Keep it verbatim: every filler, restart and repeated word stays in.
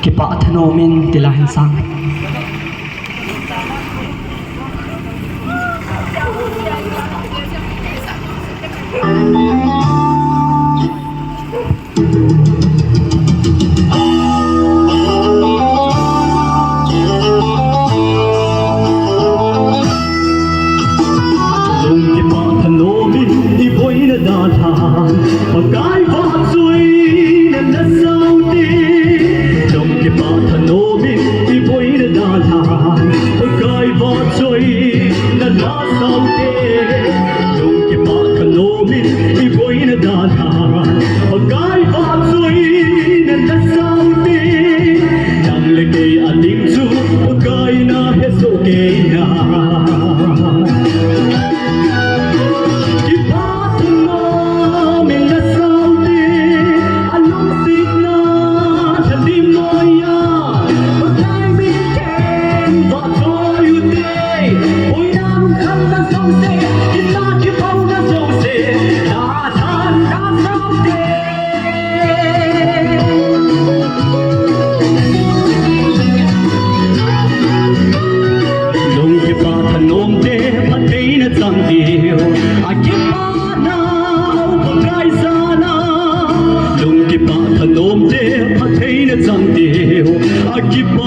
Kipah thanom in ti la hin sang. Lungkipah thanom in i boina dalhan, Pakai vahchoina na saute. Lungkipah thanom in i boina dalhan, Pakai vahchoina na saute. Lungkipah thanom in i boina dalhan, Pakai vahchoina na saute. Nang le kei a ding chu Pakai na he soh kei na. Kipah thanom in na saute, a lungsetna thadim noiya, Pakai min theng vahchoi ute. Boina lungkhamna jouse, hinna kipauna jouse, dalhan na saute. Lungkipah thanom te phattheina chang diu, a kipah nau Pakai jana. Lungkipah thanom te phattheina chang diu, a kipah